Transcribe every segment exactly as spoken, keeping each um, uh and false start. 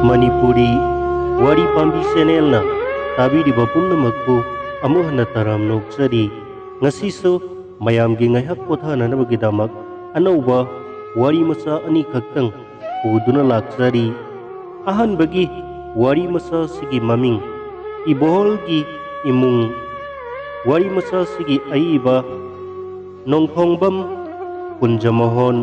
ꯃꯅꯤꯄꯨꯔꯤ ꯋꯥꯔꯤ ꯄꯥꯝꯕꯤ ꯆꯦꯅꯦꯜꯅ ꯇꯥꯕꯤꯔꯤꯕ ꯄꯨꯝꯅꯃꯛꯄꯨ ꯑꯃꯨꯛ ꯍꯟꯅ ꯇꯔꯥꯝꯅ ꯑꯣꯛꯆꯔꯤ꯫ ꯉꯁꯤꯁꯨ ꯃꯌꯥꯝꯒꯤ ꯉꯥꯏꯍꯥꯛ ꯄꯣꯊꯥꯅꯅꯕꯒꯤꯗꯃꯛ ꯑꯅꯧꯕ ꯋꯥꯔꯤ ꯃꯆꯥ ꯑꯅꯤꯈꯛꯇꯪ ꯄꯨꯗꯨꯅ ꯂꯥꯛꯆꯔꯤ꯫ ꯑꯍꯥꯟꯕꯒꯤ ꯋꯥꯔꯤ ꯃꯆꯥ ꯑꯁꯤꯒꯤ ꯃꯃꯤꯡ ꯏꯕꯣꯍꯜꯒꯤ ꯏꯃꯨꯡ꯫ ꯋꯥꯔꯤ ꯃꯆꯥ ꯑꯁꯤꯒꯤ ꯑꯏꯕ ꯅꯣꯡꯊꯣꯡꯕꯝ ꯀꯨꯟꯖꯃꯣꯍꯣꯟ꯫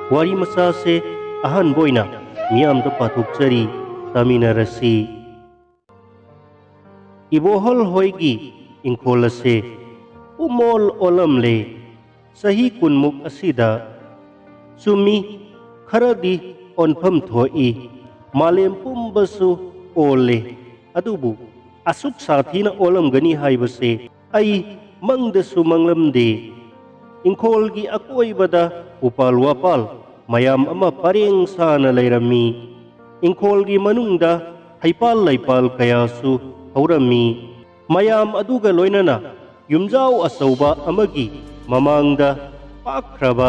ꯋꯥꯔꯤ ꯃꯆꯥꯁꯦ ꯑꯍꯥꯟꯕ ꯑꯣꯏꯅ ꯃꯤꯌꯥꯝꯗ ꯄꯥꯊꯣꯛꯆꯔꯤ, ꯇꯥꯃꯤꯟꯅꯔꯁꯤ꯫ ꯏꯕꯣꯍꯜ ꯍꯣꯏꯒꯤ ꯏꯪꯈꯣꯜ ꯑꯁꯦ ꯄꯨꯝꯑꯣꯜ ꯑꯣꯜꯂꯝꯂꯦ꯫ ꯆꯍꯤ ꯀꯨꯟꯃꯨꯛ ꯑꯁꯤꯗ꯫ ꯆꯨꯝꯃꯤ, ꯈꯔꯗꯤ ꯑꯣꯟꯐꯝ ꯊꯣꯛꯏ꯫ ꯃꯥꯂꯦꯝ ꯄꯨꯝꯕꯁꯨ ꯑꯣꯜꯂꯦ꯫ ꯑꯗꯨꯕꯨ ꯑꯁꯨꯛ ꯁꯥꯊꯤꯅ ꯑꯣꯜꯂꯝꯒꯅꯤ ꯍꯥꯏꯕꯁꯦ ꯑꯩ ꯃꯪꯗꯁꯨ ꯃꯪꯂꯝꯗꯦ꯫ ꯏꯪꯈꯣꯜꯒꯤ ꯑꯀꯣꯏꯕꯗ ꯎꯄꯥꯜ ꯋꯥꯄꯥꯜ ꯃꯌꯥꯝ ꯑꯃ ꯄꯔꯦꯡ ꯁꯥꯅ ꯂꯩꯔꯝꯃꯤ꯫ ꯏꯪꯈꯣꯜꯒꯤ ꯃꯅꯨꯡꯗ ꯍꯩꯄꯥꯜ ꯂꯩꯄꯥꯜ ꯀꯌꯥꯁꯨ ꯍꯧꯔꯝꯃꯤ꯫ ꯃꯌꯥꯝ ꯑꯗꯨꯒ ꯂꯣꯏꯅꯅ ꯌꯨꯝꯖꯥꯎ ꯑꯆꯧꯕ ꯑꯃꯒꯤ ꯃꯃꯥꯡꯗ ꯄꯥꯛꯈ꯭ꯔꯕ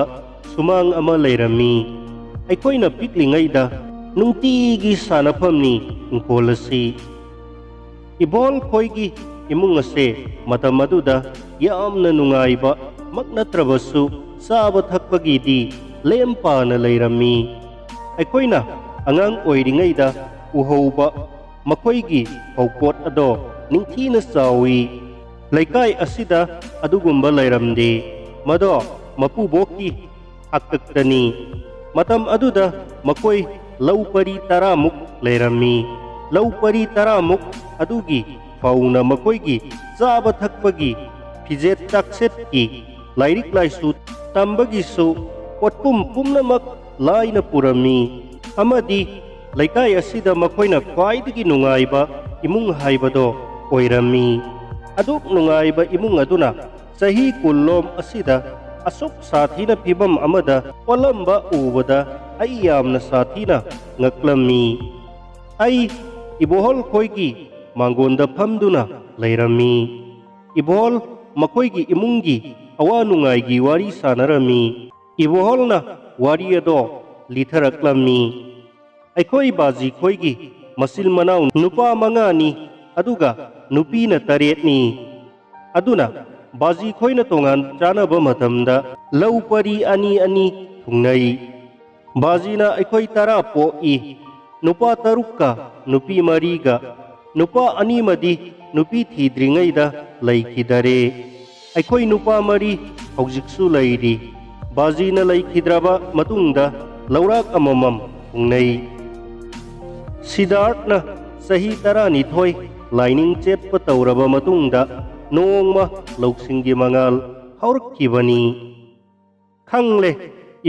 ꯁꯨꯃꯥꯡ ꯑꯃ ꯂꯩꯔꯝꯃꯤ꯫ ꯑꯩꯈꯣꯏꯅ ꯄꯤꯛꯂꯤꯉꯩꯗ ꯅꯨꯡꯇꯤꯒꯤ ꯁꯥꯟꯅꯐꯝꯅꯤ ꯏꯪꯈꯣꯜ ꯑꯁꯤ꯫ ꯏꯕꯣꯜ ꯈꯣꯏꯒꯤ ꯏꯃꯨꯡ ꯑꯁꯦ ꯃꯇꯝ ꯑꯗꯨꯗ ꯌꯥꯝꯅ ꯅꯨꯡꯉꯥꯏꯕ ꯃꯛ ꯅꯠꯇ꯭ꯔꯕꯁꯨ ꯆꯥꯕ ꯊꯛꯄꯒꯤꯗꯤ ꯂꯦꯝ ꯄꯥꯅ ꯂꯩꯔꯝꯃꯤ꯫ ꯑꯩꯈꯣꯏꯅ ꯑꯉꯥꯡ ꯑꯣꯏꯔꯤꯉꯩꯗ ꯎꯍꯧꯕ ꯃꯈꯣꯏꯒꯤ ꯐꯧꯄꯣꯠ ꯑꯗꯣ ꯅꯤꯡꯊꯤꯅ ꯆꯥꯎꯏ꯫ ꯂꯩꯀꯥꯏ ꯑꯁꯤꯗ ꯑꯗꯨꯒꯨꯝꯕ ꯂꯩꯔꯝꯗꯦ꯫ ꯃꯗꯣ ꯃꯄꯨꯕꯣꯛꯀꯤ ꯍꯥꯛꯇꯛꯇꯅꯤ꯫ ꯃꯇꯝ ꯑꯗꯨꯗ ꯃꯈꯣꯏ ꯂꯧ ꯄꯔꯤ ꯇꯔꯥꯃꯨꯛ ꯂꯩꯔꯝꯃꯤ꯫ ꯂꯧ ꯄꯔꯤ ꯇꯔꯥꯃꯨꯛ ꯑꯗꯨꯒꯤ ꯐꯧꯅ ꯃꯈꯣꯏꯒꯤ ꯆꯥꯕ ꯊꯛꯄꯒꯤ, ꯐꯤꯖꯦꯠ ꯆꯥꯛꯁꯦꯠꯀꯤ, ꯂꯥꯏꯔꯤꯛ ꯂꯥꯏꯁꯨ ꯇꯝꯕꯒꯤꯁꯨ ꯄꯣꯠꯄꯨꯝ ꯄꯨꯝꯅꯃꯛ ꯂꯥꯏꯅ ꯄꯨꯔꯝꯃꯤ꯫ ꯑꯃꯗꯤ ꯂꯩꯀꯥꯏ ꯑꯁꯤꯗ ꯃꯈꯣꯏꯅ ꯈ꯭ꯋꯥꯏꯗꯒꯤ ꯅꯨꯡꯉꯥꯏꯕ ꯏꯃꯨꯡ ꯍꯥꯏꯕꯗꯣ ꯑꯣꯏꯔꯝꯃꯤ꯫ ꯑꯗꯨꯛ ꯅꯨꯡꯉꯥꯏꯕ ꯏꯃꯨꯡ ꯑꯗꯨꯅ ꯆꯍꯤ ꯀꯨꯟꯂꯣꯝ ꯑꯁꯤꯗ ꯑꯁꯨꯛ ꯁꯥꯊꯤꯅ ꯐꯤꯚꯝ ꯑꯃꯗ ꯑꯣꯜꯂꯝꯕ ꯎꯕꯗ ꯑꯩ ꯌꯥꯝꯅ ꯁꯥꯊꯤꯅ ꯉꯛꯂꯝꯃꯤ꯫ ꯑꯩ ꯏꯕꯣꯍꯜ ꯈꯣꯏꯒꯤ ꯃꯥꯡꯒꯣꯟꯗ ꯐꯝꯗꯨꯅ ꯂꯩꯔꯝꯃꯤ꯫ ꯏꯕꯣꯍꯜ ꯃꯈꯣꯏꯒꯤ ꯏꯃꯨꯡꯒꯤ ꯑꯋꯥ ꯅꯨꯡꯉꯥꯏꯒꯤ ꯋꯥꯔꯤ ꯁꯥꯟꯅꯔꯝꯃꯤ꯫ ꯏꯕꯣꯍꯜꯅ ꯋꯥꯔꯤ ꯑꯗꯣ ꯂꯤꯊꯔꯛꯂꯝꯃꯤ꯫ ꯑꯩꯈꯣꯏ ꯕꯥꯖꯤ ꯈꯣꯏꯒꯤ ꯃꯆꯤꯟ ꯃꯅꯥꯎ ꯅꯨꯄꯥ ꯃꯉꯥꯅꯤ, ꯑꯗꯨꯒ ꯅꯨꯄꯤꯅ ꯇꯔꯦꯠꯅꯤ꯫ ꯑꯗꯨꯅ ꯕꯥꯖꯤ ꯈꯣꯏꯅ ꯇꯣꯉꯥꯟ ꯆꯥꯅꯕ ꯃꯇꯝꯗ ꯂꯧ ꯄꯔꯤ ꯑꯅꯤ ꯑꯅꯤ ꯊꯨꯡꯅꯩ꯫ ꯕꯥꯖꯤꯅ ꯑꯩꯈꯣꯏ ꯇꯔꯥ ꯄꯣꯛꯏ, ꯅꯨꯄꯥ ꯇꯔꯨꯛꯀ ꯅꯨꯄꯤ ꯃꯔꯤꯒ꯫ ꯅꯨꯄꯥ ꯑꯅꯤꯃꯗꯤ ꯅꯨꯄꯤ ꯊꯤꯗ꯭ꯔꯤꯉꯩꯗ ꯂꯩꯈꯤꯗꯔꯦ꯫ ꯑꯩꯈꯣꯏ ꯅꯨꯄꯥ ꯃꯔꯤ ꯍꯧꯖꯤꯛꯁꯨ ꯂꯩꯔꯤ꯫ ꯕꯥꯖꯤꯅ ꯂꯩꯈꯤꯗ꯭ꯔꯕ ꯃꯇꯨꯡꯗ ꯂꯧꯔꯥꯛ ꯑꯃꯃꯝ ꯊꯨꯡꯅꯩ꯫ ꯁꯤꯗꯥꯔꯠꯅ ꯆꯍꯤ ꯇꯔꯥꯅꯤꯊꯣꯏ ꯂꯥꯏꯅꯤꯡ ꯆꯦꯠꯄ ꯇꯧꯔꯕ ꯃꯇꯨꯡꯗ ꯅꯣꯡꯃ ꯂꯧꯁꯤꯡꯒꯤ ꯃꯉꯥꯜ ꯍꯧꯔꯛꯈꯤꯕꯅꯤ꯫ ꯈꯪꯂꯦ,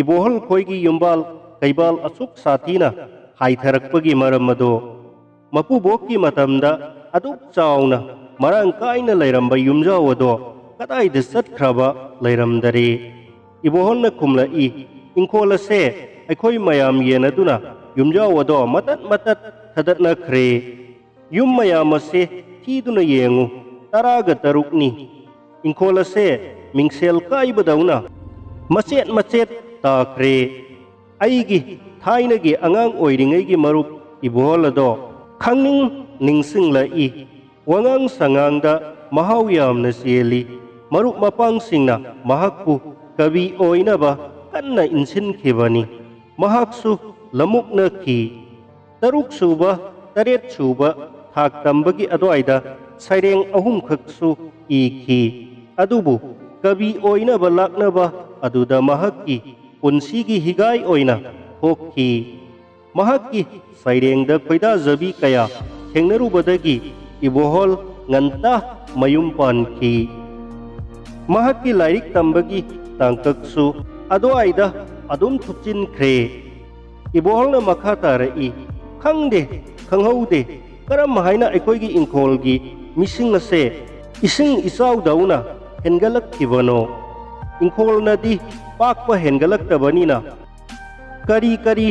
ꯏꯕꯣꯍꯜ ꯈꯣꯏꯒꯤ ꯌꯨꯝꯕꯥꯜ ꯀꯩꯕꯥꯜ ꯑꯁꯨꯛ ꯁꯥꯊꯤꯅ ꯍꯥꯏꯊꯔꯛꯄꯒꯤ ꯃꯔꯝ ꯑꯗꯣ꯫ ꯃꯄꯨꯕꯣꯛꯀꯤ ꯃꯇꯝꯗ ꯑꯗꯨꯛ ꯆꯥꯎꯅ ꯃꯔꯥꯡ ꯀꯥꯏꯅ ꯂꯩꯔꯝꯕ ꯌꯨꯝꯖꯥꯎ ꯑꯗꯣ ꯀꯗꯥꯏꯗ ꯆꯠꯈ꯭ꯔꯕ ꯂꯩꯔꯝꯗꯔꯦ꯫ ꯏꯕꯣꯍꯜꯅ ꯈꯨꯝꯂꯛꯏ, "ꯏꯪꯈꯣꯜ ꯑꯁꯦ ꯑꯩꯈꯣꯏ ꯃꯌꯥꯝ ꯌꯦꯟꯅꯗꯨꯅ ꯌꯨꯝꯖꯥꯎ ꯑꯗꯣ ꯃꯇꯠ ꯃꯇꯠ ꯊꯗꯠꯅꯈ꯭ꯔꯦ꯫ ꯌꯨꯝ ꯃꯌꯥꯝ ꯑꯁꯦ ꯊꯤꯗꯨꯅ ꯌꯦꯡꯉꯨ, ꯇꯔꯥꯒ ꯇꯔꯨꯛꯅꯤ꯫ ꯏꯪꯈꯣꯜ ꯑꯁꯦ ꯃꯤꯡꯁꯦꯜ ꯀꯥꯏꯕꯗꯧꯅ ꯃꯆꯦꯠ ꯃꯆꯦꯠ ꯇꯥꯈ꯭ꯔꯦ꯫" ꯑꯩꯒꯤ ꯊꯥꯏꯅꯒꯤ ꯑꯉꯥꯡ ꯑꯣꯏꯔꯤꯉꯩꯒꯤ ꯃꯔꯨꯞ ꯏꯕꯣꯍꯜ ꯑꯗꯣ ꯈꯪꯅꯤꯡ ꯅꯤꯡꯁꯤꯡꯂꯛꯏ꯫ ꯋꯥꯉꯥꯡ ꯁꯉꯥꯡꯗ ꯃꯍꯥꯎ ꯌꯥꯝꯅ ꯆꯦꯜꯂꯤ꯫ ꯃꯔꯨꯞ ꯃꯄꯥꯡꯁꯤꯡꯅ ꯃꯍꯥꯛꯄꯨ ꯀꯕꯤ ꯑꯣꯏꯅꯕ ꯀꯟꯅ ꯏꯟꯁꯤꯟꯈꯤꯕꯅꯤ꯫ ꯃꯍꯥꯛꯁꯨ ꯂꯃꯨꯛꯅꯈꯤ꯫ ꯇꯔꯨꯛ ꯁꯨꯕ, ꯇꯔꯦꯠ ꯁꯨꯕ ꯊꯥꯛ ꯇꯝꯕꯒꯤ ꯑꯗꯨꯋꯥꯏꯗ ꯁꯩꯔꯦꯡ ꯑꯍꯨꯝꯈꯛꯁꯨ ꯏꯈꯤ꯫ ꯑꯗꯨꯕꯨ ꯀꯕꯤ ꯑꯣꯏꯅꯕ ꯂꯥꯛꯅꯕ ꯑꯗꯨꯗ ꯃꯍꯥꯛꯀꯤ ꯄꯨꯟꯁꯤꯒꯤ ꯍꯤꯒꯥꯏ ꯑꯣꯏꯅ ꯊꯣꯛꯈꯤ꯫ ꯃꯍꯥꯛꯀꯤ ꯁꯩꯔꯦꯡꯗ ꯈꯣꯏꯗꯥꯖꯕꯤ ꯀꯌꯥ ꯊꯦꯡꯅꯔꯨꯕꯗꯒꯤ ꯏꯕꯣꯍꯜ ꯉꯟꯇꯥ ꯃꯌꯨꯝ ꯄꯥꯟꯈꯤ꯫ ꯃꯍꯥꯛꯀꯤ ꯂꯥꯏꯔꯤꯛ ꯇꯝꯕꯒꯤ ꯇꯥꯡꯀꯛꯁꯨ ꯑꯗꯨꯋꯥꯏꯗ ꯑꯗꯨꯝ ꯊꯨꯞꯆꯤꯟꯈ꯭ꯔꯦ꯫ ꯏꯕꯣꯍꯜꯅ ꯃꯈꯥ ꯇꯥꯔꯛꯏ, "ꯈꯪꯗꯦ, ꯈꯪꯍꯧꯗꯦ, ꯀꯔꯝ ꯍꯥꯏꯅ ꯑꯩꯈꯣꯏꯒꯤ ꯏꯪꯈꯣꯜꯒꯤ ꯃꯤꯁꯤꯡ ꯑꯁꯦ ꯏꯁꯤꯡ ꯏꯆꯥꯎꯗꯧꯅ ꯍꯦꯟꯒꯠꯂꯛꯈꯤꯕꯅꯣ? ꯏꯪꯈꯣꯜꯅꯗꯤ ꯄꯥꯛꯄ ꯍꯦꯟꯒꯠꯂꯛꯇꯕꯅꯤꯅ ꯀꯔꯤ ꯀꯔꯤ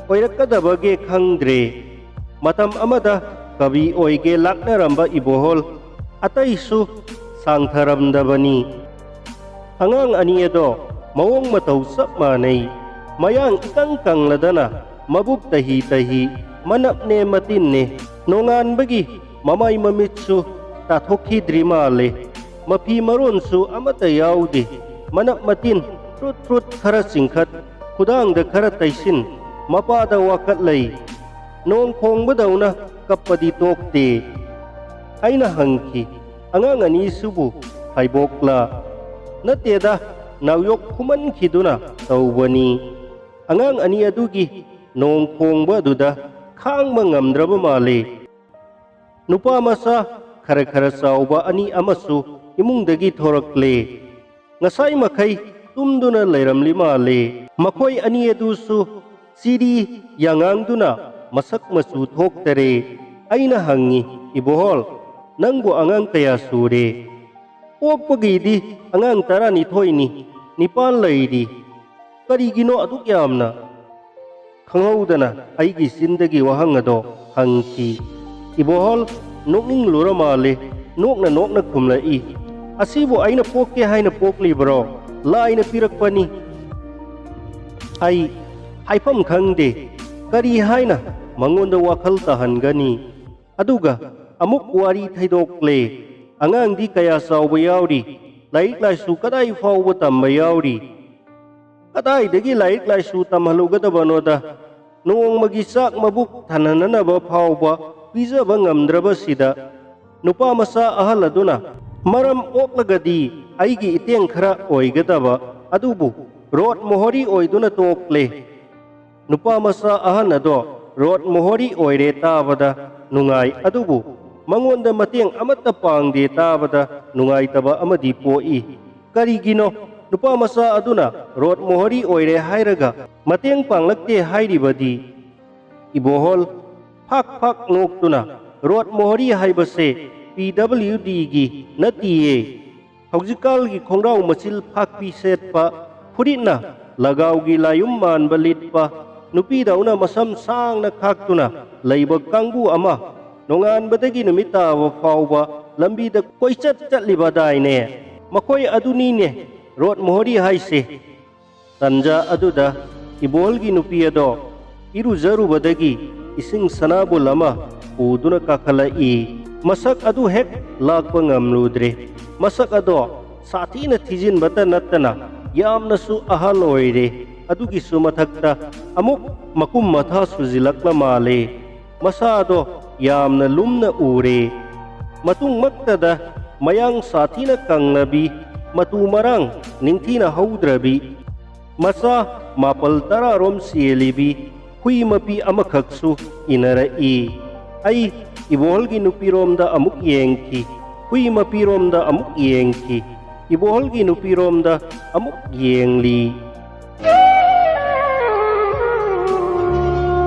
ꯑꯣꯏꯔꯛꯀꯗꯕꯒꯦ ꯈꯪꯗ꯭ꯔꯦ꯫" ꯃꯇꯝ ꯑꯃꯗ ꯀꯕꯤ ꯑꯣꯏꯒꯦ ꯂꯥꯛꯅꯔꯝꯕ ꯏꯕꯣꯍꯜ ꯑꯇꯩꯁꯨ ꯁꯥꯡꯊꯔꯝꯗꯕꯅꯤ꯫ ꯑꯉꯥꯡ ꯑꯅꯤ ꯑꯗꯣ ꯃꯑꯣꯡ ꯃꯇꯧ ꯆꯞ ꯃꯥꯟꯅꯩ꯫ ꯃꯌꯥꯡ ꯏꯀꯪ ꯀꯪꯂꯗꯅ ꯃꯕꯨꯛ ꯇꯍꯤ ꯇꯍꯤ, ꯃꯅꯞꯅꯦ ꯃꯇꯤꯟꯅꯦ, ꯅꯣꯡꯉꯥꯟꯕꯒꯤ ꯃꯃꯥꯏ ꯃꯃꯤꯠꯁꯨ ꯇꯥꯊꯣꯛꯈꯤꯗ꯭ꯔꯤ ꯃꯥꯜꯂꯦ꯫ ꯃꯐꯤ ꯃꯔꯣꯟꯁꯨ ꯑꯃꯠꯇ ꯌꯥꯎꯗꯦ꯫ ꯃꯅꯞ ꯃꯇꯤꯟ ꯇ꯭ꯔꯨꯠ ꯇ꯭ꯔꯨꯠ ꯈꯔ ꯆꯤꯡꯈꯠ, ꯈꯨꯗꯥꯡꯗ ꯈꯔ ꯇꯩꯁꯤꯟ, ꯃꯄꯥꯗ ꯋꯥꯀꯠ ꯂꯩ꯫ ꯅꯣꯡ ꯈꯣꯡꯕꯗꯧꯅ ꯀꯞꯄꯗꯤ ꯇꯣꯛꯇꯦ꯫ ꯑꯩꯅ ꯍꯪꯈꯤ, "ꯑꯉꯥꯡ ꯑꯅꯤꯁꯤꯕꯨ ꯐꯥꯏꯕꯣꯛꯂꯥ?" "ꯅꯠꯇꯦꯗ, ꯅꯥꯎꯌꯣꯛ ꯈꯨꯃꯟꯈꯤꯗꯨꯅ ꯇꯧꯕꯅꯤ꯫" ꯑꯉꯥꯡ ꯑꯅꯤ ꯑꯗꯨꯒꯤ ꯅꯣꯡ ꯈꯣꯡꯕ ꯑꯗꯨꯗ ꯈꯥꯡꯕ ꯉꯝꯗ꯭ꯔꯕ ꯃꯥꯜꯂꯤ꯫ ꯅꯨꯄꯥ ꯃꯆꯥ ꯈꯔ ꯈꯔ ꯆꯥꯎꯕ ꯑꯅꯤ ꯑꯃꯁꯨ ꯏꯃꯨꯡꯗꯒꯤ ꯊꯣꯔꯛꯂꯦ꯫ ꯉꯁꯥꯏ ꯃꯈꯩ ꯇꯨꯝꯗꯨꯅ ꯂꯩꯔꯝꯂꯤ ꯃꯥꯜꯂꯦ꯫ ꯃꯈꯣꯏ ꯑꯅꯤ ꯑꯗꯨꯁꯨ ꯆꯤꯔꯤ ꯌꯥꯉꯥꯡꯗꯨꯅ ꯃꯁꯛ ꯃꯆꯨ ꯊꯣꯛꯇꯔꯦ꯫ ꯑꯩꯅ ꯍꯪꯉꯤ, "ꯏꯕꯣꯍꯣꯜ, ꯅꯪꯕꯨ ꯑꯉꯥꯡ ꯀꯌꯥ ꯁꯨꯔꯦ?" "ꯄꯣꯛꯄꯒꯤꯗꯤ ꯑꯉꯥꯡ ꯇꯔꯥꯅꯤꯊꯣꯏꯅꯤ, ꯅꯤꯄꯥꯜ ꯂꯩꯔꯤ꯫ ꯀꯔꯤꯒꯤꯅꯣ ꯑꯗꯨꯛ ꯌꯥꯝꯅ?" ꯈꯪꯍꯧꯗꯅ ꯑꯩꯒꯤ ꯆꯤꯟꯗꯒꯤ ꯋꯥꯍꯪ ꯑꯗꯣ ꯍꯪꯈꯤ꯫ ꯏꯕꯣꯍꯣꯜ ꯅꯣꯛꯅꯤꯡꯂꯨꯔ ꯃꯥꯜꯂꯦ, ꯅꯣꯛꯅ ꯅꯣꯛꯅ ꯈꯨꯝꯂꯛꯏ, "ꯑꯁꯤꯕꯨ ꯑꯩꯅ ꯄꯣꯛꯀꯦ ꯍꯥꯏꯅ ꯄꯣꯛꯂꯤꯕ꯭ꯔꯣ? ꯂꯥꯏꯅ ꯄꯤꯔꯛꯄꯅꯤ꯫" ꯑꯩ ꯍꯥꯏꯐꯝ ꯈꯪꯗꯦ꯫ ꯀꯔꯤ ꯍꯥꯏꯅ ꯃꯉꯣꯟꯗ ꯋꯥꯈꯜ ꯇꯥꯍꯟꯒꯅꯤ? ꯑꯗꯨꯒ ꯑꯃꯨꯛ ꯋꯥꯔꯤ ꯊꯩꯗꯣꯛꯂꯦ꯫ ꯑꯉꯥꯡꯗꯤ ꯀꯌꯥ ꯆꯥꯎꯕ ꯌꯥꯎꯔꯤ? ꯂꯥꯏꯔꯤꯛ ꯂꯥꯏꯁꯨ ꯀꯗꯥꯏ ꯐꯥꯎꯕ ꯇꯝꯕ ꯌꯥꯎꯔꯤ? ꯀꯗꯥꯏꯗꯒꯤ ꯂꯥꯏꯔꯤꯛ ꯂꯥꯏꯁꯨ ꯇꯝꯍꯜꯂꯨꯒꯗꯕꯅꯣꯗ? ꯅꯣꯡꯃꯒꯤ ꯆꯥꯛ ꯃꯕꯨꯛ ꯊꯟꯍꯟꯅꯅꯕ ꯐꯥꯎꯕ ꯄꯤꯖꯕ ꯉꯝꯗ꯭ꯔꯕꯁꯤꯗ, ꯅꯨꯄꯥ ꯃꯆꯥ ꯑꯍꯜ ꯑꯗꯨꯅ, "ꯃꯔꯝ ꯑꯣꯛꯂꯒꯗꯤ ꯑꯩꯒꯤ ꯏꯇꯦꯡ ꯈꯔ ꯑꯣꯏꯒꯗꯕ, ꯑꯗꯨꯕꯨ ꯔꯣꯠ ꯃꯣꯍꯣꯔꯤ ꯑꯣꯏꯗꯨꯅ ꯇꯣꯛꯂꯦ꯫" ꯅꯨꯄꯥ ꯃꯆꯥ ꯑꯍꯟ ꯑꯗꯣ ꯔꯣꯠ ꯃꯣꯍꯣꯔꯤ ꯑꯣꯏꯔꯦ ꯇꯥꯕꯗ ꯅꯨꯡꯉꯥꯏ, ꯑꯗꯨꯕꯨ ꯃꯉꯣꯟꯗ ꯃꯇꯦꯡ ꯑꯃꯠꯇ ꯄꯥꯡꯗꯦ ꯇꯥꯕꯗ ꯅꯨꯡꯉꯥꯏꯇꯕ ꯑꯃꯗꯤ ꯄꯣꯛꯏ꯫ ꯀꯔꯤꯒꯤꯅꯣ ꯅꯨꯄꯥ ꯃꯆꯥ ꯑꯗꯨꯅ ꯔꯣꯠ ꯃꯣꯍꯣꯔꯤ ꯑꯣꯏꯔꯦ ꯍꯥꯏꯔꯒ ꯃꯇꯦꯡ ꯄꯥꯡꯂꯛꯇꯦ ꯍꯥꯏꯔꯤꯕꯗꯤ? ꯏꯕꯣꯍꯣꯜ ꯐꯥꯛ ꯐꯥꯛ ꯅꯣꯛꯇꯨꯅ, "ꯔꯣꯠ ꯃꯣꯍꯣꯔꯤ ꯍꯥꯏꯕꯁꯦ ꯄꯤ ꯗꯕ꯭ꯂꯤꯎ ꯗꯤꯒꯤ ꯅꯠꯇꯤꯌꯦ꯫ ꯍꯧꯖꯤꯛꯀꯥꯜꯒꯤ ꯈꯣꯡꯒ꯭ꯔꯥꯎ ꯃꯆꯤꯜ ꯐꯥꯛꯄꯤ ꯁꯦꯠꯄ, ꯐꯨꯔꯤꯠꯅ ꯂꯒꯥꯎꯒꯤ ꯂꯥꯌꯨꯝ ꯃꯥꯟꯕ ꯂꯤꯠꯄ, ꯅꯨꯄꯤꯗꯧꯅ ꯃꯁꯝ ꯁꯥꯡꯅ ꯈꯥꯛꯇꯨꯅ ꯂꯩꯕ ꯀꯥꯡꯕꯨ ꯑꯃ ꯅꯣꯡꯉꯥꯟꯕꯗꯒꯤ ꯅꯨꯃꯤꯠ ꯇꯥꯕ ꯐꯥꯎꯕ ꯂꯝꯕꯤꯗ ꯀꯣꯏꯆꯠ ꯆꯠꯂꯤꯕꯗꯥꯏꯅꯦ꯫ ꯃꯈꯣꯏ ꯑꯗꯨꯅꯤꯅꯦ ꯔꯣꯠ ꯃꯣꯍꯣꯔꯤ ꯍꯥꯏꯁꯦ꯫" ꯇꯟꯖꯥ ꯑꯗꯨꯗ ꯏꯕꯣꯍꯜꯒꯤ ꯅꯨꯄꯤ ꯑꯗꯣ ꯏꯔꯨꯖꯔꯨꯕꯗꯒꯤ ꯏꯁꯤꯡ ꯁꯅꯥꯕꯨꯜ ꯑꯃ ꯄꯨꯗꯨꯅ ꯀꯥꯈꯠꯂꯛꯏ꯫ ꯃꯁꯛ ꯑꯗꯨ ꯍꯦꯛ ꯂꯥꯛꯄ ꯉꯝꯂꯨꯗ꯭ꯔꯦ꯫ ꯃꯁꯛ ꯑꯗꯣ ꯁꯥꯊꯤꯅ ꯊꯤꯖꯤꯟꯕꯇ ꯅꯠꯇꯅ ꯌꯥꯝꯅꯁꯨ ꯑꯍꯜ ꯑꯣꯏꯔꯦ꯫ ꯑꯗꯨꯒꯤꯁꯨ ꯃꯊꯛꯇ ꯑꯃꯨꯛ ꯃꯀꯨꯝ ꯃꯊꯥ ꯁꯨꯖꯤꯜꯂꯛꯂ ꯃꯥꯜꯂꯦ꯫ ꯃꯁꯥꯗꯣ ꯌꯥꯝꯅ ꯂꯨꯝꯅ ꯎꯔꯦ꯫ ꯃꯇꯨꯡꯃꯛꯇꯗ ꯃꯌꯥꯡ ꯁꯥꯊꯤꯅ ꯀꯪꯂꯕꯤ, ꯃꯇꯨ ꯃꯔꯥꯡ ꯅꯤꯡꯊꯤꯅ ꯍꯧꯗ꯭ꯔꯕꯤ, ꯃꯆꯥ ꯃꯥꯄꯜ ꯇꯔꯥꯔꯣꯝ ꯆꯦꯜꯂꯤꯕꯤ ꯍꯨꯏ ꯃꯄꯤ ꯑꯃꯈꯛꯁꯨ ꯏꯟꯅꯔꯛꯏ꯫ ꯑꯩ ꯏꯕꯣꯍꯜꯒꯤ ꯅꯨꯄꯤꯔꯣꯝꯗ ꯑꯃꯨꯛ ꯌꯦꯡꯈꯤ, ꯍꯨꯏ ꯃꯄꯤꯔꯣꯝꯗ ꯑꯃꯨꯛ ꯌꯦꯡꯈꯤ, ꯏꯕꯣꯍꯜꯒꯤ ꯅꯨꯄꯤꯔꯣꯝꯗ ꯑꯃꯨꯛ ꯌꯦꯡꯂꯤ꯫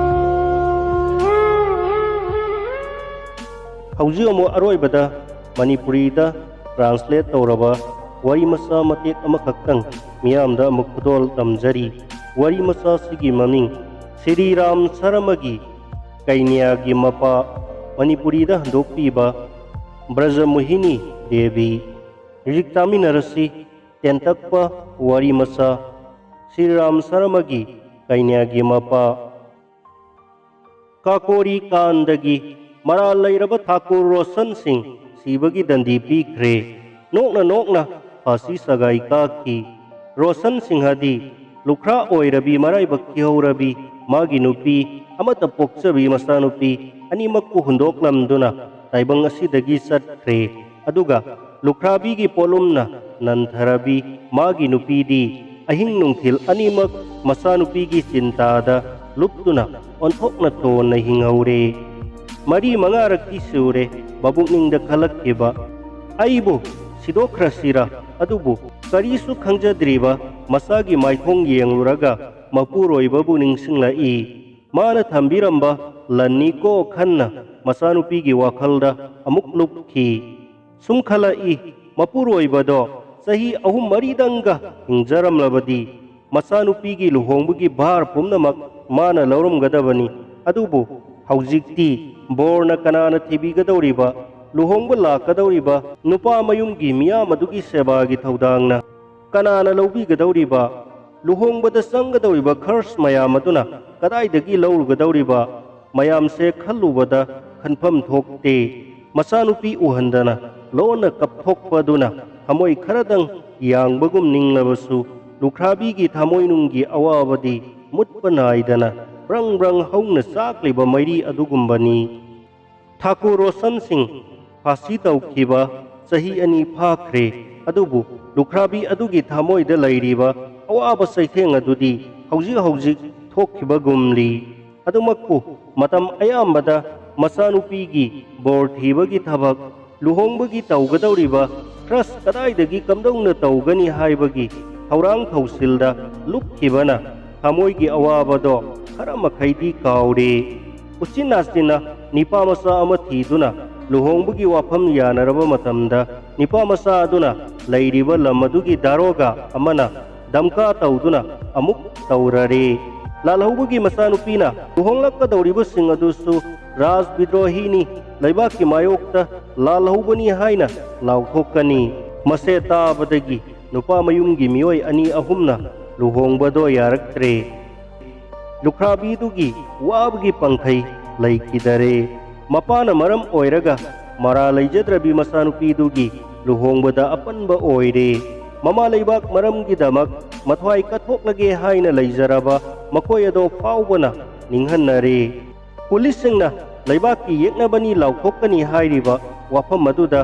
ꯍꯧꯖꯤꯛ ꯑꯃꯨꯛ ꯑꯔꯣꯏꯕꯗ ꯃꯅꯤꯄꯨꯔꯤꯗ translate ꯇꯧꯔꯕ ꯋꯥꯔꯤ ꯃꯆꯥ ꯃꯇꯦꯛ ꯑꯃꯈꯛꯇꯪ ꯃꯤꯌꯥꯝꯗ ꯑꯃꯨꯛ ꯈꯨꯗꯣꯜ ꯇꯝꯖꯔꯤ꯫ ꯋꯥꯔꯤ ꯃꯆꯥꯁꯤꯒꯤ ꯃꯃꯤꯡ ꯁ꯭ꯔꯤ ꯔꯥꯝ ꯁꯔꯃꯒꯤ ꯀꯩꯅ꯭ꯌꯥꯒꯤ ꯃꯄꯥ, ꯃꯅꯤꯄꯨꯔꯤꯗ ꯍꯟꯗꯣꯛꯄꯤꯕ ꯕ꯭ꯔꯖꯃꯣꯍꯤꯅꯤ ꯗꯦꯕꯤ꯫ ꯍꯧꯖꯤꯛ ꯇꯥꯃꯤꯟꯅꯔꯁꯤ ꯇꯦꯟꯇꯛꯄ ꯋꯥꯔꯤ ꯃꯆꯥ, ꯁ꯭ꯔꯤ ꯔꯥꯝ ꯁꯔꯃꯒꯤ ꯀꯩꯅ꯭ꯌꯥꯒꯤ ꯃꯄꯥ꯫ ꯀꯥꯀꯣꯔꯤ ꯀꯥꯟꯗꯒꯤ ꯃꯔꯥꯜ ꯂꯩꯔꯕ ꯊꯥꯀꯨꯔ ꯔꯣꯁꯟ ꯁꯤꯡ ꯁꯤꯕꯒꯤ ꯗꯟꯗꯤ ꯄꯤꯈ꯭ꯔꯦ꯫ ꯅꯣꯛꯅ ꯅꯣꯛꯅ ꯐꯥꯁꯤ ꯁꯒꯥꯏ ꯀꯥꯈꯤ꯫ ꯔꯣꯁꯟ ꯁꯤꯡꯍꯗꯤ ꯂꯨꯈ꯭ꯔꯥ ꯑꯣꯏꯔꯕꯤ ꯃꯔꯥꯏꯕꯛ ꯊꯤꯍꯧꯔꯕꯤ ꯃꯥꯒꯤ ꯅꯨꯄꯤ ꯑꯃꯠꯇ ꯄꯣꯛꯆꯕꯤ ꯃꯆꯥꯅꯨꯄꯤ ꯑꯅꯤꯃꯛꯄꯨ ꯍꯨꯟꯗꯣꯛꯂꯝꯗꯨꯅ ꯇꯥꯏꯕꯪ ꯑꯁꯤꯗꯒꯤ ꯆꯠꯈ꯭ꯔꯦ꯫ ꯑꯗꯨꯒ ꯂꯨꯈ꯭ꯔꯥꯕꯤꯒꯤ ꯄꯣꯠꯂꯨꯝꯅ ꯅꯟꯊꯔꯕꯤ ꯃꯥꯒꯤ ꯅꯨꯄꯤꯗꯤ ꯑꯍꯤꯡ ꯅꯨꯡꯊꯤꯜ ꯑꯅꯤꯃꯛ ꯃꯆꯥꯅꯨꯄꯤꯒꯤ ꯆꯤꯟꯇꯥꯗ ꯂꯨꯞꯇꯨꯅ ꯑꯣꯟꯊꯣꯛꯅ ꯇꯣꯟꯅ ꯍꯤꯡꯍꯧꯔꯦ꯫ ꯃꯔꯤ ꯃꯉꯥꯔꯛꯇꯤ ꯁꯨꯔꯦ ꯃꯕꯨꯛꯅꯤꯡꯗ ꯈꯜꯂꯛꯈꯤꯕ, "ꯑꯩꯕꯨ ꯁꯤꯗꯣꯛꯈ꯭ꯔꯁꯤꯔꯥ?" ꯑꯗꯨꯕꯨ ꯀꯔꯤꯁꯨ ꯈꯪꯖꯗ꯭ꯔꯤꯕ ꯃꯆꯥꯒꯤ ꯃꯥꯏꯊꯣꯡ ꯌꯦꯡꯂꯨꯔꯒ ꯃꯄꯨꯔꯣꯏꯕꯕꯨ ꯅꯤꯡꯁꯤꯡꯂꯛꯏ꯫ ꯃꯥꯅ ꯊꯝꯕꯤꯔꯝꯕ ꯂꯟꯅꯤꯀꯣ ꯈꯟꯅ ꯃꯆꯥꯅꯨꯄꯤꯒꯤ ꯋꯥꯈꯜꯗ ꯑꯃꯨꯛ ꯂꯨꯞꯈꯤ꯫ ꯁꯨꯝ ꯈꯜꯂꯛꯏ, ꯃꯄꯨꯔꯣꯏꯕꯗꯣ ꯆꯍꯤ ꯑꯍꯨꯝ ꯃꯔꯤꯗꯪꯒ ꯍꯤꯡꯖꯔꯝꯂꯕꯗꯤ ꯃꯆꯥꯅꯨꯄꯤꯒꯤ ꯂꯨꯍꯣꯡꯕꯒꯤ ꯚꯥꯔ ꯄꯨꯝꯅꯃꯛ ꯃꯥꯅ ꯂꯧꯔꯝꯒꯗꯕꯅꯤ꯫ ꯑꯗꯨꯕꯨ ꯍꯧꯖꯤꯛꯇꯤ ꯕꯣꯔꯅ ꯀꯅꯥꯅ ꯊꯤꯕꯤꯒꯗꯧꯔꯤꯕ? ꯂꯨꯍꯣꯡꯕ ꯂꯥꯛꯀꯗꯧꯔꯤꯕ ꯅꯨꯄꯥ ꯃꯌꯨꯝꯒꯤ ꯃꯤꯌꯥꯝ ꯑꯗꯨꯒꯤ ꯁꯦꯕꯥꯒꯤ ꯊꯧꯗꯥꯡꯅ ꯀꯅꯥꯅ ꯂꯧꯕꯤꯒꯗꯧꯔꯤꯕ? ꯂꯨꯍꯣꯡꯕꯗ ꯆꯪꯒꯗꯧꯔꯤꯕ ꯈꯔꯆ ꯃꯌꯥꯝ ꯑꯗꯨꯅ ꯀꯗꯥꯏꯗꯒꯤ ꯂꯧꯔꯨꯒꯗꯧꯔꯤꯕ? ꯃꯌꯥꯝꯁꯦ ꯈꯜꯂꯨꯕꯗ ꯈꯟꯐꯝ ꯊꯣꯛꯇꯦ꯫ ꯃꯆꯥꯅꯨꯄꯤ ꯎꯍꯟꯗꯅ ꯂꯣꯟꯅ ꯀꯞꯊꯣꯛꯄꯗꯨꯅ ꯊꯃꯣꯏ ꯈꯔꯗꯪ ꯌꯥꯡꯕꯒꯨꯝ ꯅꯤꯡꯂꯕꯁꯨ, ꯂꯨꯈ꯭ꯔꯥꯕꯤꯒꯤ ꯊꯃꯣꯏꯅꯨꯡꯒꯤ ꯑꯋꯥꯕꯗꯤ ꯃꯨꯠꯄ ꯅꯥꯏꯗꯅ ꯕ꯭ꯔꯪ ꯕ꯭ꯔꯪ ꯍꯧꯅ ꯆꯥꯛꯂꯤꯕ ꯃꯩꯔꯤ ꯑꯗꯨꯒꯨꯝꯕꯅꯤ꯫ ꯊꯥꯀꯨ ꯔꯣꯁꯟ ꯁꯤꯡ ꯐꯥꯁꯤ ꯇꯧꯈꯤꯕ ꯆꯍꯤ ꯑꯅꯤ ꯐꯥꯈ꯭ꯔꯦ, ꯑꯗꯨꯕꯨ ꯂꯨꯈ꯭ꯔꯥꯕꯤ ꯑꯗꯨꯒꯤ ꯊꯃꯣꯏꯗ ꯂꯩꯔꯤꯕ ꯑꯋꯥꯕ ꯆꯩꯊꯦꯡ ꯑꯗꯨꯗꯤ ꯍꯧꯖꯤꯛ ꯍꯧꯖꯤꯛ ꯊꯣꯛꯈꯤꯕꯒꯨꯝꯂꯤ꯫ ꯑꯗꯨꯃꯛꯄꯨ, ꯃꯇꯝ ꯑꯌꯥꯝꯕꯗ ꯃꯆꯥꯅꯨꯄꯤꯒꯤ ꯕꯣꯔ ꯊꯤꯕꯒꯤ ꯊꯕꯛ, ꯂꯨꯍꯣꯡꯕꯒꯤ ꯇꯧꯒꯗꯧꯔꯤꯕ ꯈ꯭ꯔꯁ ꯀꯗꯥꯏꯗꯒꯤ ꯀꯝꯗꯧꯅ ꯇꯧꯒꯅꯤ ꯍꯥꯏꯕꯒꯤ ꯊꯧꯔꯥꯡ ꯊꯧꯁꯤꯜꯗ ꯂꯨꯞꯈꯤꯕꯅ ꯊꯃꯣꯏꯒꯤ ꯑꯋꯥꯕꯗꯣ ꯈꯔ ꯃꯈꯩꯗꯤ ꯀꯥꯎꯔꯦ꯫ ꯎꯆꯤꯟ ꯅꯥꯆꯤꯟꯅ ꯅꯤꯄꯥ ꯃꯆꯥ ꯑꯃ ꯊꯤꯗꯨꯅ ꯂꯨꯍꯣꯡꯕꯒꯤ ꯋꯥꯐꯝ ꯌꯥꯅꯔꯕ ꯃꯇꯝꯗ, ꯅꯤꯄꯥ ꯃꯆꯥ ꯑꯗꯨꯅ ꯂꯩꯔꯤꯕ ꯂꯝ ꯑꯗꯨꯒꯤ ꯗꯥꯔꯣꯒꯥ ꯑꯃꯅ ꯗꯝꯀꯥ ꯇꯧꯗꯨꯅ ꯑꯃꯨꯛ ꯇꯧꯔꯔꯦ꯫ ꯂꯥꯜꯍꯧꯕꯒꯤ ꯃꯆꯥꯅꯨꯄꯤꯅ ꯂꯨꯍꯣꯡꯂꯛꯀꯗꯧꯔꯤꯕꯁꯤꯡ ꯑꯗꯨꯁꯨ ꯔꯥꯖ ꯕꯤꯗ꯭ꯔꯣꯍꯤꯅꯤ, ꯂꯩꯕꯥꯛꯀꯤ ꯃꯥꯌꯣꯛꯇ ꯂꯥꯜꯍꯧꯕꯅꯤ ꯍꯥꯏꯅ ꯂꯥꯎꯊꯣꯛꯀꯅꯤ꯫ ꯃꯁꯦ ꯇꯥꯕꯗꯒꯤ ꯅꯨꯄꯥ ꯃꯌꯨꯝꯒꯤ ꯃꯤꯑꯣꯏ ꯑꯅꯤ ꯑꯍꯨꯝꯅ ꯂꯨꯍꯣꯡꯕꯗꯣ ꯌꯥꯔꯛꯇ꯭ꯔꯦ꯫ ꯂꯨꯈ꯭ꯔꯥꯕꯤꯗꯨꯒꯤ ꯋꯥꯕꯒꯤ ꯄꯪꯈꯩ ꯂꯩꯈꯤꯗꯔꯦ꯫ ꯃꯄꯥꯅ ꯃꯔꯝ ꯑꯣꯏꯔꯒ ꯃꯔꯥ ꯂꯩꯖꯗ꯭ꯔꯕꯤ ꯃꯆꯥꯅꯨꯄꯤꯗꯨꯒꯤ ꯂꯨꯍꯣꯡꯕꯗ ꯑꯄꯟꯕ ꯑꯣꯏꯔꯦ꯫ ꯃꯃꯥ ꯂꯩꯕꯥꯛ ꯃꯔꯝꯒꯤꯗꯃꯛ ꯃꯊ꯭ꯋꯥꯏ ꯀꯠꯊꯣꯛꯂꯒꯦ ꯍꯥꯏꯅ ꯂꯩꯖꯔꯕ ꯃꯈꯣꯏ ꯑꯗꯣ ꯐꯥꯎꯕꯅ ꯅꯤꯡꯍꯟꯅꯔꯦ꯫ ꯄꯨꯂꯤꯁꯁꯤꯡꯅ ꯂꯩꯕꯥꯛꯀꯤ ꯌꯦꯛꯅꯕꯅꯤ ꯂꯥꯎꯊꯣꯛꯀꯅꯤ ꯍꯥꯏꯔꯤꯕ ꯋꯥꯐꯝ ꯑꯗꯨꯗ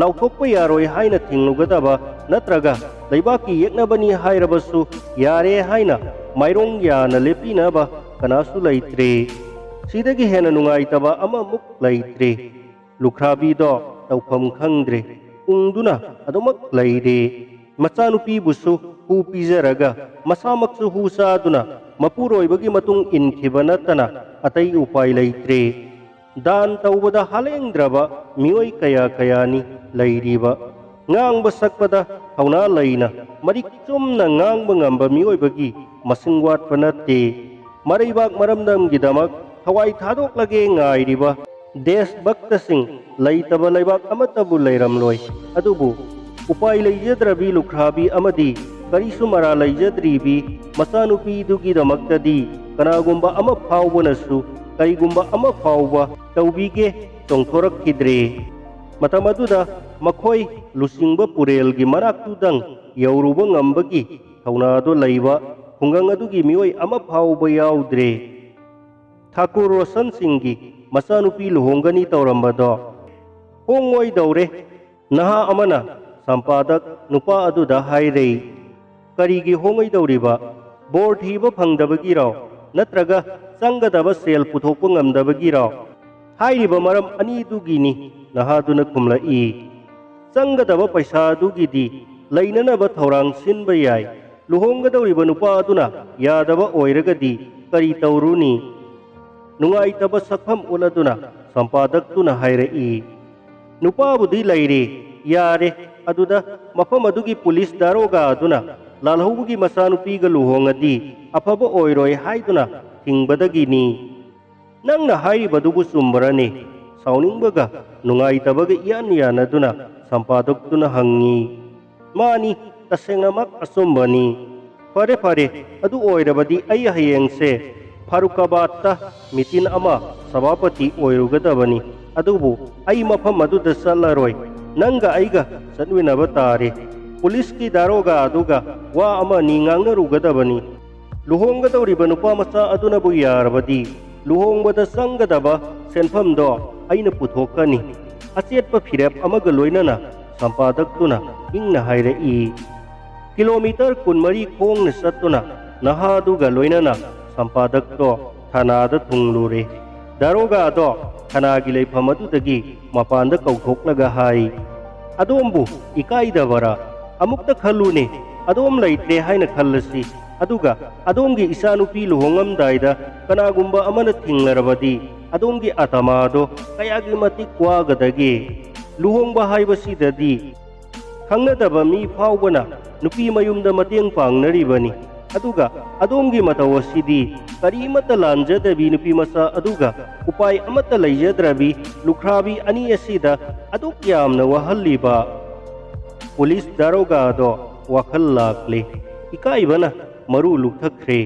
ꯂꯥꯎꯊꯣꯛꯄ ꯌꯥꯔꯣꯏ ꯍꯥꯏꯅ ꯊꯤꯡꯂꯨꯒꯗꯕ ꯅꯠꯇ꯭ꯔꯒ ꯂꯩꯕꯥꯛꯀꯤ ꯌꯦꯛꯅꯕꯅꯤ ꯍꯥꯏꯔꯕꯁꯨ ꯌꯥꯔꯦ ꯍꯥꯏꯅ ꯃꯥꯏꯔꯣꯡ ꯌꯥꯅ ꯂꯦꯞꯄꯤꯅꯕ ꯀꯅꯥꯁꯨ ꯂꯩꯇ꯭ꯔꯦ꯫ ꯁꯤꯗꯒꯤ ꯍꯦꯟꯅ ꯅꯨꯡꯉꯥꯏꯇꯕ ꯑꯃꯃꯨꯛ ꯂꯩꯇ꯭ꯔꯦ꯫ ꯂꯨꯈ꯭ꯔꯥꯕꯤꯗꯣ ꯇꯧꯐꯝ ꯈꯪꯗ꯭ꯔꯦ, ꯎꯪꯗꯨꯅ ꯑꯗꯨꯃꯛ ꯂꯩꯔꯦ꯫ ꯃꯆꯥꯅꯨꯄꯤꯕꯨꯁꯨ ꯍꯨ ꯄꯤꯖꯔꯒ ꯃꯁꯥꯃꯛꯁꯨ ꯍꯨ ꯆꯥꯗꯨꯅ ꯃꯄꯨꯔꯣꯏꯕꯒꯤ ꯃꯇꯨꯡ ꯏꯟꯈꯤꯕ ꯅꯠꯇꯅ ꯑꯇꯩ ꯎꯄꯥꯏ ꯂꯩꯇ꯭ꯔꯦ꯫ ꯗꯥꯟ ꯇꯧꯕꯗ ꯍꯥꯂꯦꯡꯗ꯭ꯔꯕ ꯃꯤꯑꯣꯏ ꯀꯌꯥ ꯀꯌꯥꯅꯤ ꯂꯩꯔꯤꯕ꯫ ꯉꯥꯡꯕ ꯁꯛꯄꯗ ꯊꯧꯅꯥ ꯂꯩꯅ ꯃꯔꯤꯛ ꯆꯨꯝꯅ ꯉꯥꯡꯕ ꯉꯝꯕ ꯃꯤꯑꯣꯏꯕꯒꯤ ꯃꯁꯤꯡ ꯋꯥꯠꯄ ꯅꯠꯇꯦ꯫ ꯃꯔꯩꯕꯥꯛ ꯃꯔꯝꯗꯝꯒꯤꯗꯃꯛ ꯊꯋꯥꯏ ꯊꯥꯗꯣꯛꯂꯒꯦ ꯉꯥꯏꯔꯤꯕ ꯗꯦꯁ ꯚꯛꯇꯁꯤꯡ ꯂꯩꯇꯕ ꯂꯩꯕꯥꯛ ꯑꯃꯠꯇꯕꯨ ꯂꯩꯔꯝꯂꯣꯏ꯫ ꯑꯗꯨꯕꯨ ꯎꯄꯥꯏ ꯂꯩꯖꯗ꯭ꯔꯕꯤ ꯂꯨꯈ꯭ꯔꯥꯕꯤ ꯑꯃꯗꯤ ꯀꯔꯤꯁꯨ ꯃꯔꯥ ꯂꯩꯖꯗ꯭ꯔꯤꯕꯤ ꯃꯆꯥꯅꯨꯄꯤꯗꯨꯒꯤꯗꯃꯛꯇꯗꯤ ꯀꯅꯥꯒꯨꯝꯕ ꯑꯃ ꯐꯥꯎꯕꯅꯁꯨ ꯀꯔꯤꯒꯨꯝꯕ ꯑꯃ ꯐꯥꯎꯕ ꯇꯧꯕꯤꯒꯦ ꯆꯣꯡꯊꯣꯔꯛꯈꯤꯗ꯭ꯔꯦ꯫ ꯃꯇꯝ ꯑꯗꯨꯗ ꯃꯈꯣꯏ ꯂꯨꯆꯤꯡꯕ ꯄꯨꯔꯦꯜꯒꯤ ꯃꯅꯥꯛꯇꯨꯗꯪ ꯌꯧꯔꯨꯕ ꯉꯝꯕꯒꯤ ꯊꯧꯅꯥꯗꯣ ꯂꯩꯕ ꯈꯨꯡꯒꯪ ꯑꯗꯨꯒꯤ ꯃꯤꯑꯣꯏ ꯑꯃ ꯐꯥꯎꯕ ꯌꯥꯎꯗ꯭ꯔꯦ꯫ ꯊꯥꯀꯨꯔ ꯔꯣꯁꯟ ꯁꯤꯡꯒꯤ ꯃꯆꯥꯅꯨꯄꯤ ꯂꯨꯍꯣꯡꯒꯅꯤ ꯇꯧꯔꯝꯕꯗꯣ ꯍꯣꯡꯉꯣꯏꯗꯧꯔꯦ꯫ ꯅꯍꯥ ꯑꯃꯅ ꯁꯝꯄꯥꯗꯛ ꯅꯨꯄꯥ ꯑꯗꯨꯗ ꯍꯥꯏꯔꯦ, "ꯀꯔꯤꯒꯤ ꯍꯣꯡꯉꯣꯏꯗꯧꯔꯤꯕ? ꯕꯣꯔ ꯊꯤꯕ ꯐꯪꯗꯕꯒꯤꯔꯣ? ꯅꯠꯇ꯭ꯔꯒ ꯆꯪꯒꯗꯕ ꯁꯦꯜ ꯄꯨꯊꯣꯛꯄ ꯉꯝꯗꯕꯒꯤꯔꯣ?" ꯍꯥꯏꯔꯤꯕ ꯃꯔꯝ ꯑꯅꯤꯗꯨꯒꯤꯅꯤ, ꯅꯍꯥꯗꯨꯅ ꯈꯨꯝꯂꯛꯏ꯫ ꯆꯪꯒꯗꯕ ꯄꯩꯁꯥ ꯑꯗꯨꯒꯤꯗꯤ ꯂꯩꯅꯅꯕ ꯊꯧꯔꯥꯡ ꯁꯤꯟꯕ ꯌꯥꯏ꯫ ꯂꯨꯍꯣꯡꯒꯗꯧꯔꯤꯕ ꯅꯨꯄꯥ ꯑꯗꯨꯅ ꯌꯥꯗꯕ ꯑꯣꯏꯔꯒꯗꯤ ꯀꯔꯤ ꯇꯧꯔꯨꯅꯤ? ꯅꯨꯡꯉꯥꯏꯇꯕ ꯁꯛꯐꯝ ꯎꯠꯂꯗꯨꯅ ꯁꯝꯄꯥꯗꯛꯇꯨꯅ ꯍꯥꯏꯔꯛꯏ, "ꯅꯨꯄꯥꯕꯨꯗꯤ ꯂꯩꯔꯦ, ꯌꯥꯔꯦ꯫ ꯑꯗꯨꯗ ꯃꯐꯝ ꯑꯗꯨꯒꯤ ꯄꯨꯂꯤꯁ ꯗꯥꯔꯣꯒꯥ ꯑꯗꯨꯅ ꯂꯥꯜꯍꯧꯕꯒꯤ ꯃꯆꯥꯅꯨꯄꯤꯒ ꯂꯨꯍꯣꯡꯉꯗꯤ ꯑꯐꯕ ꯑꯣꯏꯔꯣꯏ ꯍꯥꯏꯗꯨꯅ ꯊꯤꯡꯕꯗꯒꯤꯅꯤ꯫" "ꯅꯪꯅ ꯍꯥꯏꯔꯤꯕꯗꯨꯕꯨ ꯆꯨꯝꯕꯔꯅꯦ?" ꯁꯥꯎꯅꯤꯡꯕꯒ ꯅꯨꯡꯉꯥꯏꯇꯕꯒ ꯏꯌꯥꯟ ꯌꯥꯅꯗꯨꯅ ꯁꯝꯄꯥꯗꯛꯇꯨꯅ ꯍꯪꯉꯤ꯫ "ꯃꯥꯅꯤ, ꯇꯁꯦꯡꯅꯃꯛ ꯑꯆꯨꯝꯕꯅꯤ꯫" "ꯐꯔꯦ, ꯐꯔꯦ, ꯑꯗꯨ ꯑꯣꯏꯔꯕꯗꯤ ꯑꯩ ꯍꯌꯦꯡꯁꯦ ꯐꯥꯔꯨꯀꯥꯕꯥꯗꯇ ꯃꯤꯇꯤꯟ ꯑꯃ ꯁꯚꯥꯄꯇꯤ ꯑꯣꯏꯔꯨꯒꯗꯕꯅꯤ꯫ ꯑꯗꯨꯕꯨ ꯑꯩ ꯃꯐꯝ ꯑꯗꯨꯗ ꯆꯠꯂꯔꯣꯏ꯫ ꯅꯪꯒ ꯑꯩꯒ ꯆꯠꯃꯤꯟꯅꯕ ꯇꯥꯔꯦ꯫ ꯄꯨꯂꯤꯁꯀꯤ ꯗꯥꯔꯣꯒꯥ ꯑꯗꯨꯒ ꯋꯥ ꯑꯃ ꯑꯅꯤ ꯉꯥꯡꯅꯔꯨꯒꯗꯕꯅꯤ꯫ ꯂꯨꯍꯣꯡꯒꯗꯧꯔꯤꯕ ꯅꯨꯄꯥ ꯃꯆꯥ ꯑꯗꯨꯅꯕꯨ ꯌꯥꯔꯕꯗꯤ ꯂꯨꯍꯣꯡꯕꯗ ꯆꯪꯒꯗꯕ ꯁꯦꯟꯐꯝꯗꯣ ꯑꯩꯅ ꯄꯨꯊꯣꯛꯀꯅꯤ꯫" ꯑꯆꯦꯠꯄ ꯐꯤꯔꯦꯞ ꯑꯃꯒ ꯂꯣꯏꯅꯅ ꯁꯝꯄꯥꯗꯛꯇꯨꯅ ꯏꯪꯅ ꯍꯥꯏꯔꯛꯏ꯫ ꯀꯤꯂꯣꯃꯤꯇꯔ ꯀꯨꯟꯃꯔꯤ ꯈꯣꯡꯅ ꯆꯠꯇꯨꯅ ꯅꯍꯥꯗꯨꯒ ꯂꯣꯏꯅꯅ ꯁꯝꯄꯥꯗꯛꯇꯣ ꯊꯅꯥꯗ ꯊꯨꯡꯂꯨꯔꯦ꯫ ꯗꯥꯔꯣꯒꯥꯗꯣ ꯊꯅꯥꯒꯤ ꯂꯩꯐꯝ ꯑꯗꯨꯗꯒꯤ ꯃꯄꯥꯟꯗ ꯀꯧꯊꯣꯛꯂꯒ ꯍꯥꯏ, "ꯑꯗꯣꯝꯕꯨ ꯏꯀꯥꯏꯗꯕꯔꯥ? ꯑꯃꯨꯛꯇ ꯈꯜꯂꯨꯅꯦ, ꯑꯗꯣꯝ ꯂꯩꯇ꯭ꯔꯦ ꯍꯥꯏꯅ ꯈꯜꯂꯁꯤ꯫ ꯑꯗꯨꯒ ꯑꯗꯣꯝꯒꯤ ꯏꯆꯥꯅꯨꯄꯤ ꯂꯨꯍꯣꯡꯉꯝꯗꯥꯏꯗ ꯀꯅꯥꯒꯨꯝꯕ ꯑꯃꯅ ꯊꯤꯡꯂꯔꯕꯗꯤ ꯑꯗꯣꯝꯒꯤ ꯑꯇꯃꯥꯗꯣ ꯀꯌꯥꯒꯤ ꯃꯇꯤꯛ ꯋꯥꯒꯗꯒꯦ? ꯂꯨꯍꯣꯡꯕ ꯍꯥꯏꯕꯁꯤꯗꯗꯤ ꯈꯪꯅꯗꯕ ꯃꯤ ꯐꯥꯎꯕꯅ ꯅꯨꯄꯤ ꯃꯌꯨꯝꯗ ꯃꯇꯦꯡ ꯄꯥꯡꯅꯔꯤꯕꯅꯤ꯫ ꯑꯗꯨꯒ ꯑꯗꯣꯝꯒꯤ ꯃꯇꯧ ꯑꯁꯤꯗꯤ ꯀꯔꯤꯃꯠꯇ ꯂꯥꯟꯖꯗꯕꯤ ꯅꯨꯄꯤ ꯃꯆꯥ ꯑꯗꯨꯒ ꯎꯄꯥꯏ ꯑꯃꯠꯇ ꯂꯩꯖꯗ꯭ꯔꯕꯤ ꯂꯨꯈ꯭ꯔꯥꯕꯤ ꯑꯅꯤ ꯑꯁꯤꯗ ꯑꯗꯨꯛ ꯌꯥꯝꯅ ꯋꯥꯍꯜꯂꯤꯕ?" ꯄꯨꯂꯤꯁ ꯗꯥꯔꯣꯒꯥꯗꯣ ꯋꯥꯈꯜ ꯂꯥꯛꯂꯦ꯫ ꯏꯀꯥꯏꯕꯅ ꯃꯔꯨ ꯂꯨꯛꯊꯈ꯭ꯔꯦ꯫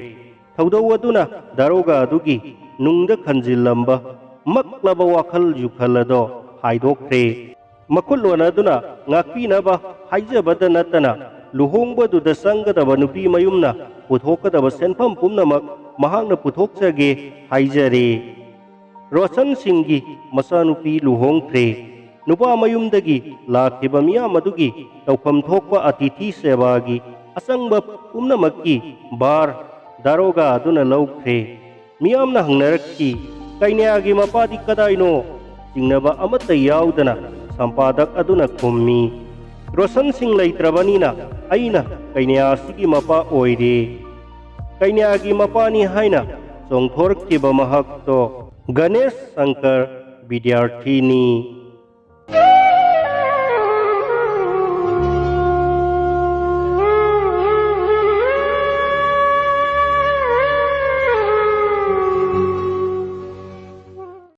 ꯊꯧꯗꯧ ꯑꯗꯨꯅ ꯗꯥꯔꯣꯒꯥ ꯑꯗꯨꯒꯤ ꯅꯨꯡꯗ ꯈꯟꯖꯤꯜꯂꯝꯕ ꯃꯛꯂꯕ ꯋꯥꯈꯜ ꯖꯨꯈꯜ ꯑꯗꯣ ꯍꯥꯏꯗꯣꯛꯈ꯭ꯔꯦ꯫ ꯃꯈꯨꯠꯂꯣꯟ ꯑꯗꯨꯅ ꯉꯥꯛꯄꯤꯅꯕ ꯍꯥꯏꯖꯕꯗ ꯅꯠꯇꯅ, ꯂꯨꯍꯣꯡꯕꯗꯨꯗ ꯆꯪꯒꯗꯕ ꯅꯨꯄꯤ ꯃꯌꯨꯝꯅ ꯄꯨꯊꯣꯛꯀꯗꯕ ꯁꯦꯟꯐꯝ ꯄꯨꯝꯅꯃꯛ ꯃꯍꯥꯛꯅ ꯄꯨꯊꯣꯛꯆꯒꯦ ꯍꯥꯏꯖꯔꯦ꯫ ꯔꯣꯁꯟ ꯁꯤꯡꯒꯤ ꯃꯆꯥꯅꯨꯄꯤ ꯂꯨꯍꯣꯡꯈ꯭ꯔꯦ꯫ ꯅꯨꯄꯥ ꯃꯌꯨꯝꯗꯒꯤ ꯂꯥꯛꯈꯤꯕ ꯃꯤꯌꯥꯝ ꯑꯗꯨꯒꯤ ꯇꯧꯐꯝ ꯊꯣꯛꯄ ꯑꯇꯤꯊꯤ ꯁꯦꯕꯥꯒꯤ ꯑꯆꯪꯕ ꯄꯨꯝꯅꯃꯛꯀꯤ ꯚꯥꯔ ꯗꯥꯔꯣꯒꯥ ꯑꯗꯨꯅ ꯂꯧꯈ꯭ꯔꯦ꯫ ꯃꯤꯌꯥꯝꯅ ꯍꯪꯅꯔꯛꯈꯤ, "ꯀꯩꯅ꯭ꯌꯥꯒꯤ ꯃꯄꯥꯗꯤ ꯀꯗꯥꯏꯅꯣ?" ꯆꯤꯡꯅꯕ ꯑꯃꯠꯇ ꯌꯥꯎꯗꯅ ꯁꯝꯄꯥꯗꯛ ꯑꯗꯨꯅ ꯈꯨꯝꯃꯤ, "ꯔꯣꯁꯟ ꯁꯤꯡ ꯂꯩꯇ꯭ꯔꯕꯅꯤꯅ ꯑꯩꯅ ꯀꯩꯅ꯭ꯌꯥ ꯑꯁꯤꯒꯤ ꯃꯄꯥ ꯑꯣꯏꯔꯦ꯫ ꯀꯩꯅ꯭ꯌꯥꯒꯤ ꯃꯄꯥꯅꯤ ꯍꯥꯏꯅ ꯆꯣꯡꯊꯣꯔꯛꯈꯤꯕ ꯃꯍꯥꯛꯇꯣ ꯒꯅꯦꯁ ꯁꯪꯀꯔ ꯕꯤꯗ꯭ꯌꯥꯔꯊꯤꯅꯤ"꯫